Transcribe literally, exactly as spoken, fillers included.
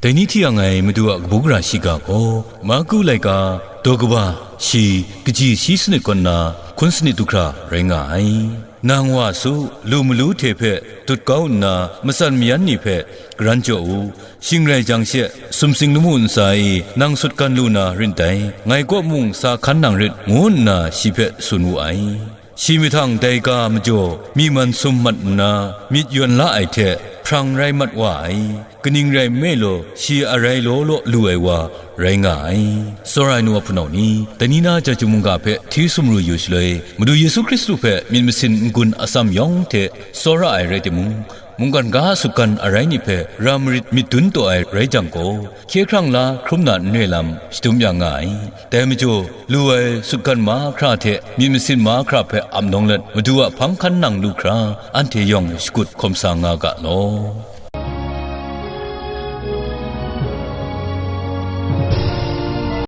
Dai ni hti yang ai Madu a kabu gara shiga gaw, Marku laika, daw kaba, shi, kaji shi sanit kaw nna, hkun sanit du hkra rai nga ai. Nang wa su, lu malu hte hpe tut kau nna, matsan mayan ni hpe karan jaw u, shing rai jang she, sumsing lamu ntsa e nang sutgan lu na rin dai, ngai kaw mung sa hkan nang rit, ngu nna shi hpe tsun wu ai. Shi mahtang dai ga majaw myi man sum mat nna, myit yawn la ai hte hprang rai mat wa ai. Kaning rai nme law, shi a rai law law lu ai wa rai nga ai. Tsawra ai nu a hpunau ni, dai ni na chyeju mungga hpe hti sumru yu shaloi, Madu Yesu Hkristu hpe myit masin n-gun atsam yawng hte tsawra ai rai timung, mungkan ga a sutgan arai ni hpe ra marit myit dun taw ai rai jang gaw, hkye hkrang la hkrum na n re lam shadum ya nga ai. Dai majaw, lu ai sutgan mahkra hte myit masin mahkra hpe ap nawng let, Madu a hpang hkan nang lu hkra, anhte yawng shakut hkawm sa nga ga law.